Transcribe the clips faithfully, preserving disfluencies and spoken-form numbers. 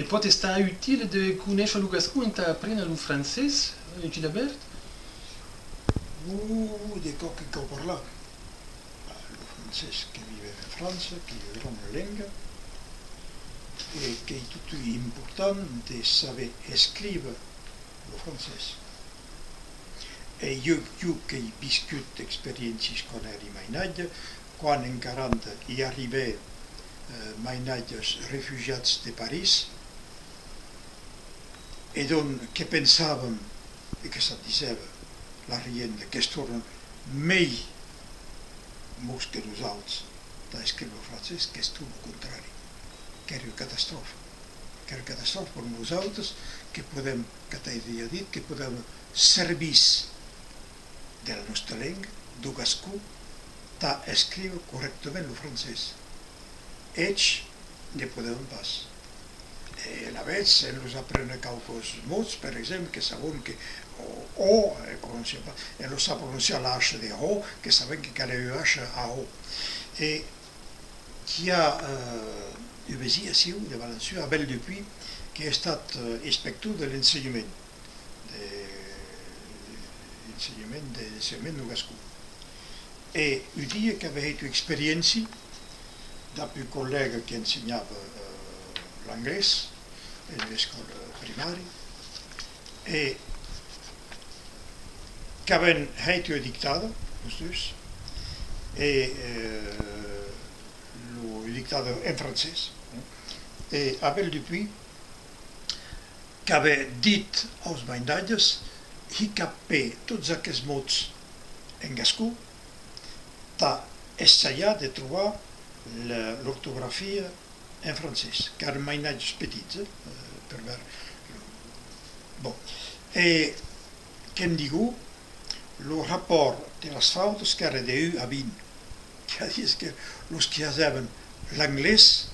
E pòt estar util de conéisher lo gascon entà aprene lo francés, eh, Gilabèrt? Ò, de quò que cau parlar. Lo francés que vivem en França, qu'ei ua grana lenga, e qu'ei totun important de saber escríver lo francés. E jo, jo qu'èi viscut experiéncies quan èri mainatge, quan en quaranta i arribè, eh, mainatges refugiats de París, e donc que pensàvem, e que s'ac disèva, la regenta, qu'es tornan mei mots que nosauts tà escríver lo francés, qu'es tot lo contrari, qu'èra ua catastròfa. Qu'èra ua catastròfa per nosauts, que podèm, qu'ac ai dejà dit, que podèm servir de la nòsta lenga, deu gascon, tà escríver corrèctament lo francés. Eths ne podèvan pas. E alavetz, en los aprene quauques mots, per exemple, que sabon que o, o, e prononcian pas, en los sap prononciar la H de o, que saben que calè ua H a o. E qu'i a, eh, un vesin aciu de Valençon, Abel Dupuy, qu'ei estat, eh, inspector de l'ensenhament, de, ensenhament de, ensenhament deu gascon. E un dia qu'avè hèit ua experiéncia dab un collèga qu'ensenhava, eh, l'anglés en ua escòla primària, e qu'avèn hèit ua dictada, los dus, e, eh, lo, ua dictada en francés, eh, e Abel Dupuy qu'avè dit aus mainatges: hicapè tots aqueths mots en gascon, tà essajar de trobar le, l'ortografia en francés, qu'èran mainatges petits, eh, per veire. Bon, e que'm digó, lo rapòrt de las fautas qu'èra de un a vint. Qu'ei a díser que los qui hasèvan l'anglés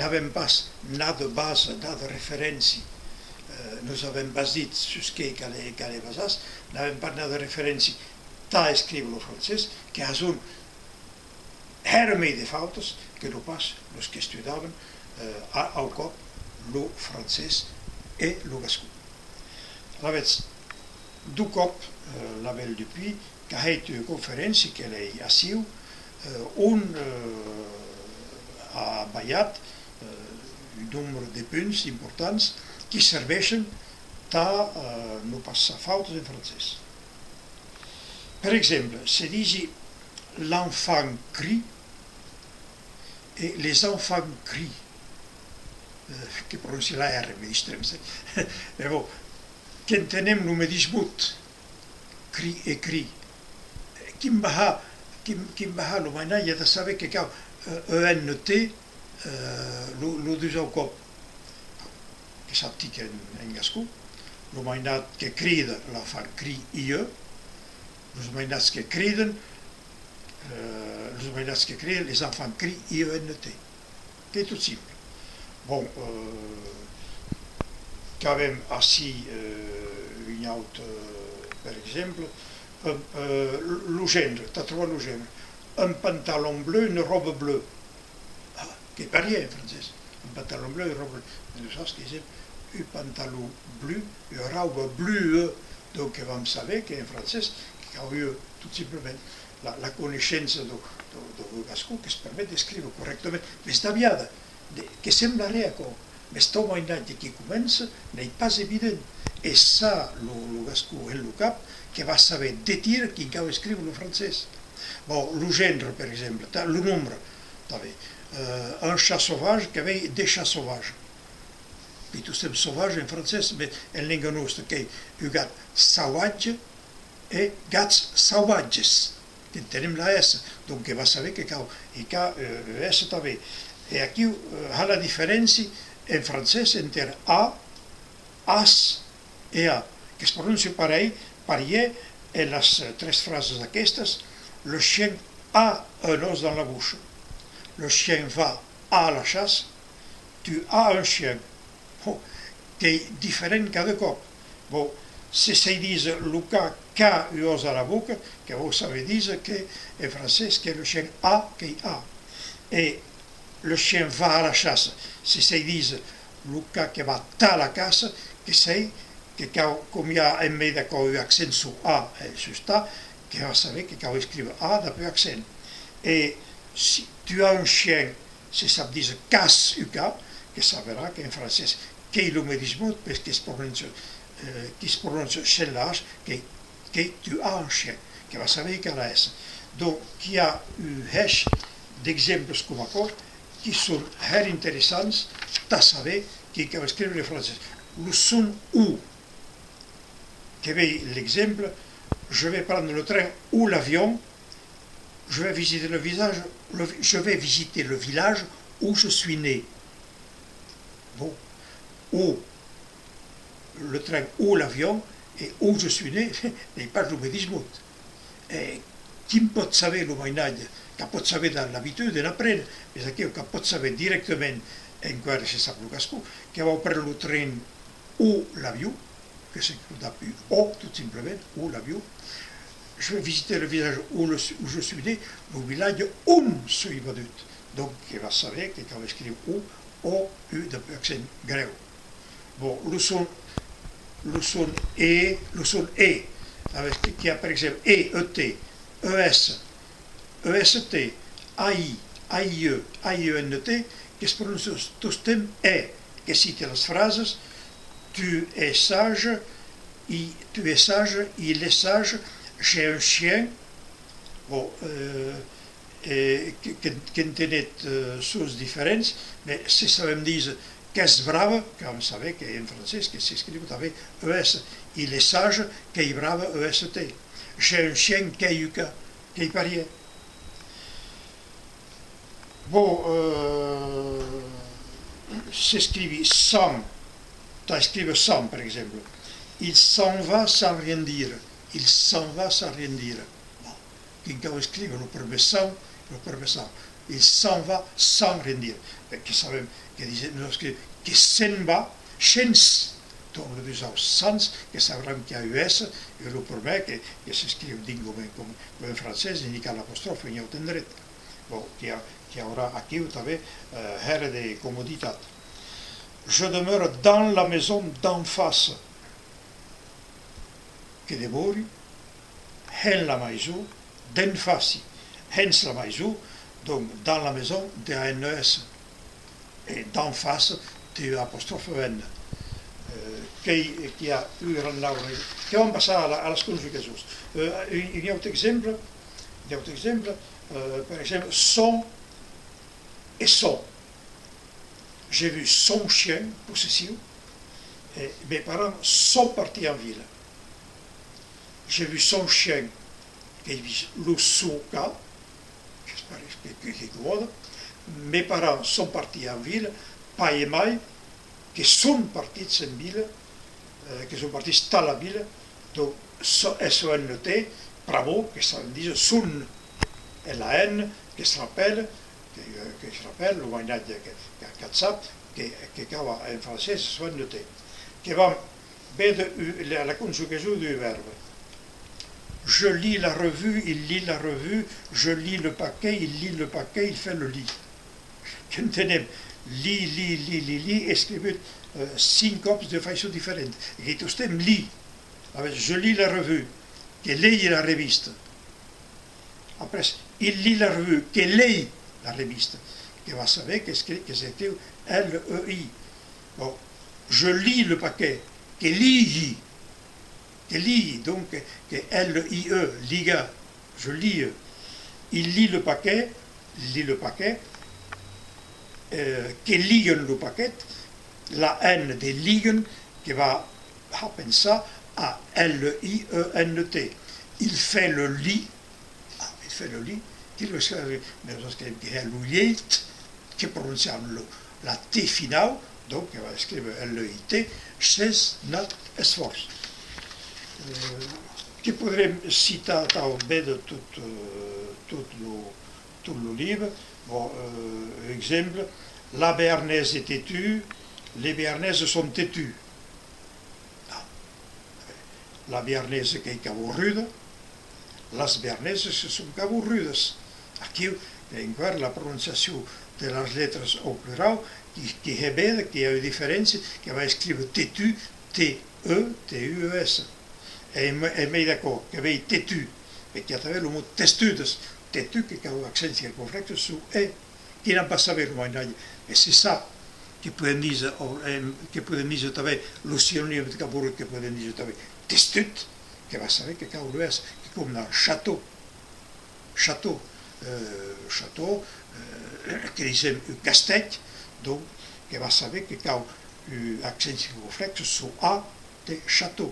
n'avèn pas nada basa, nada referéncia, eh, nos avèn pas dit sus qué calè, calè basar-se, n'avèn pas nada referéncia tà escríver lo francés, que hason hèra mei de fautas que non pas los qu'estudavan, eh, a, au còp lo francés e lo gascon. Alavetz, deu còp, eh, l'Abel Dupuy qu'a hèit ua conferéncia, que l'èi aciu, eh, on, eh, a balhat, eh, un nombre de punts importants qui serveishen tà, eh, non pas far fautas en francés. Per exemple, se disi l'enfant crie e les enfants crient. Eh, que prononci la R, me distrèm, eh? Mès bon, qu'entenem lo medish mot, cri e cri. Quin va har, quin, quin va har lo mainatge de saber que cau, eh, E N T, eh, lo, lo dus au còp? Que s'aptica en, en gascon. Lo mainat que crida, l'enfant crie, I E. Los mainats que criden, eh, los mainats que crien, les enfants crient, I E N T. Qu'ei tot simple. Bon, eh, qu'avem ací, eh, un aute, eh, per exemple, eh, eh, lo genre, tà trobar lo genre. Un pantalon bleu, une robe bleue. Ah, qu'ei parièr en francés. Un pantalon bleu, une robe bleue. Mès nosauts que disem un pantalon blu, ua rauba blua. Donc que vam saber qu'en francés que cau ua, tot simplament, la, la coneishença deu, deu, deu gascon que's permet d'escríver corrèctament, mès d'aviada, de, que semblaré aquò, mès tau mainatge qui comença, n'ei pas evident, e s'a lo, lo gascon en lo cap, que va saber de tira quin cau escríver lo francés. Bon, lo genre, per exemple, tà, lo nombre, tanben. Euh, un chat sauvage, qu'avèi des chats sauvages. Qu'ei tostemps sauvage en francés, mès en lenga nòsta qu'ei un gat sauvatge, e gats sauvatges, qu'entenem la S, donc que va saber que cau hicar, euh, S tanben. E aquiu, euh, ha la diferéncia en francés enter a, as e a, que's pronóncia parelh, parièr, en las, euh, tres frasas aquestas: le chien a un os dans la bouche, le chien va à la chasse, tu as un chien. Bon, qu'ei diferent cada còp. Bon, se s'ei díser lo cat qu'a un os a la boca, que vòu saber díser que, en francés, que le chien a, qu'ei a. E le chien va à la chasse, se s'ei díser Lo cas que va tà la caça, que sei que cau, com i a en mei d'aquò un accent sus a e sus tà, que va saber que cau escriure a dab un accent. E si tu as un chien, se sap díser qu'as un can, que saberà qu'en francés qu'ei lo medish mot, perque que's prononça, eh, que's prononça shens la h, que, que tu as un chien, que va saber qu'a la s. Donc, qu'i a un hèish d'exemples coma aquò, qui son hèra interessants tà saber que cau escriure en francés. Lo son o, que vei l'exemple: je vais prendre le train ou l'avion, je vais visiter le visage, le vi-, je vais visiter le village où je suis né. Bon, o le train ou l'avion e où je suis né, n'ei pas lo medish mot. E quin pòt saber lo mainatge? Qu'a pòt saber dab l'abitude, en apréner, mes aqueu qu'a pòt saber dirèctament, enqüèra se sap lo gascon, que vau préner lo tren o l'avion, que s'escriu dab un o, tot simplament, o l'avion. Je vais visiter le village où le, où je suis né, lo vilatge on soi vadut. Donc, que va saber que cau escriure o, o, u, dab un accent grèu. Bon, lo son, lo son e, lo son e, avec, que, que i a, per exemple, e, e t, e s, e s t, a i, a i e, a i e n t, que's prononça tostemps e, que cite las frasas: tu es sage, i, tu es sage, il est sage, j'ai un chien. Bon, euh, e que, que, qu'entenetz, eh, sons diferents, mes se sabem díser qu'es brave, cau saber qu'en francés que s'escriu tanben e s, il est sage, qu'ei brave, e s t. J'ai un chien, qu'ei un can, qu'ei parièr. Bon, eh, s'escrivi sans, tà escriure sans, per exemple. Il s'en va sans rien dire. Il s'en va sans rien dire. Bon. Quin cau escriure lo prumèr sans, lo prumèr sans. Il s'en va sans rien dire. Ben, que sabem, que dise, nos que, que se'n va, shens, donc lo dusau sans, que sabram qu'i a un s, e lo prumèr que, que s'escriu dins com, com, com en francés, indica l'apostròf en aute endret. Bon, qu'i a, qu'i aurà aquiu tanben, eh, hèra de comoditat. Je demeure dans la maison d'en face. Que demori hens la maison d'en faci. Hens la maison, donc, dans la maison, de a n s, e d'en face, de apostròf n. Eh, qu'ei, qu'i a un grand laure. Que vam passar a la, a las conjugacions. Eh, un, un aute exemple, un aute exemple, eh, per exemple, son e son. J'ai vu son chien, possessiu, e mes parents sont partis en ville. J'ai vu son chien, qu'ei vist lo son can, que's pareish que, que, que comòda. Mes parents sont partis en ville, pair e mair que son partits en vila, eh, que son partits tà la vila, donc, so-, S O N T, pr'amor que sabem díser son, e la N, que's rapèla, que, que's rapèla, lo mainatge que, que, qu'ac sap, que, que cau en francés S O N T. Que vam véder u-, la, la conjugacion d'un vèrbe. Je lis la revue, il lit la revue, je lis le paquet, il lit le paquet, il fait le lit. Qu'entenem li, li, li, li, li, escrivut, eh, cinc còps de faiçon diferent. E qu'ei tostemps li. Alavetz, je lis la revue, que lei la revista. Après, il lit la revue, que lei la revista. Que va saber qu'escri-, que s'escriu L E I. Bon, je lis le paquet, que lii. Que lii, donc, que L I E, ligar. Je lis, euh, il lit le paquet, il lit le paquet, euh, que ligan lo paquet, la N de ligan que va har pensar a L I E N T. Il fait le lit, ah, il fait le lit, que lo escrive, mes nosauts que, que hè lo lheit, que prononciam lo, la T finau, donc, que va escriure L I T, sens nat esfòrç. Euh, que podrem citar, tau, ben de tot, euh, tot lo, tot lo libre. Bon, euh, exemple, la Béarnaise est têtue, les Béarnaises sont têtues. Ah. La Béarnaise qu'ei caborruda, las Béarnaises que son caborrudas. Aquiu, enqüèra, la prononciacion de las letras au plurau, qui, qui hè véder que i a ua diferéncia, que va escríver tètu, T E T U E S. E en, en mei d'aquò, que vei tètu, e qu'i a tanben lo mot testudes, tètu que cau accent circonflexe sus E, qui n'an pas saber lo mainatge, e se sap que podem díser, o, em, que podem díser tanben lo sinonime de caporit, que podem díser tanben testut, que va saber que cau lo S, que com dab château, château, euh, château, euh, que disem un castèth, donc, que va saber que cau un accent circonflexe sus A de château.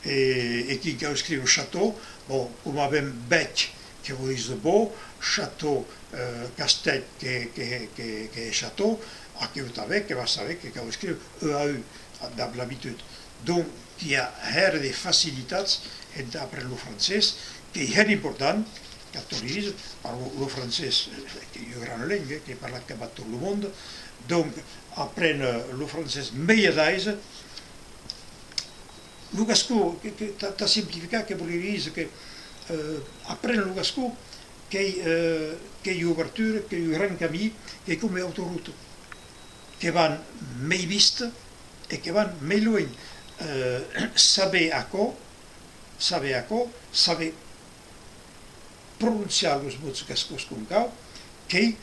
E, e quin cau escríver château, bon, coma ben bèc que vòu díser bò, château, euh, castèth que, que, que, que hè château, aqueu tanben que va saber que cau escríver E A U, dab l'abitud. Donc, qu'i a hèra de facilitats entà aprene lo francés, qu'ei hèra important, qu'ac torni díser, par lo, lo francés, eh, qu'ei ua grana lenga, eh, qu'ei parlat cap a tot lo monde, donc, aprene lo francés mei ad aise, lo gascon, que, que, tà, tà simplificar, que voliá díser que, eh, aprene lo gascon, qu'ei, eh, qu'ei ua obertura, qu'ei un gran camin, qu'ei coma ua autorota, que van mei viste e que van mei luenh. Eh, saber aquò, saber aquò, saber prononciar los mots gascons com cau, qu'ei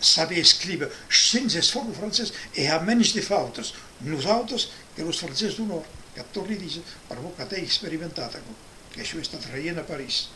saber escríver sens esfòrç lo francés e a mens de fautas, nosautes, que los francés deu nòrd, qu'ac torni díser, pr'amor qu'at èi experimentat aquò, que soi estat regent a París.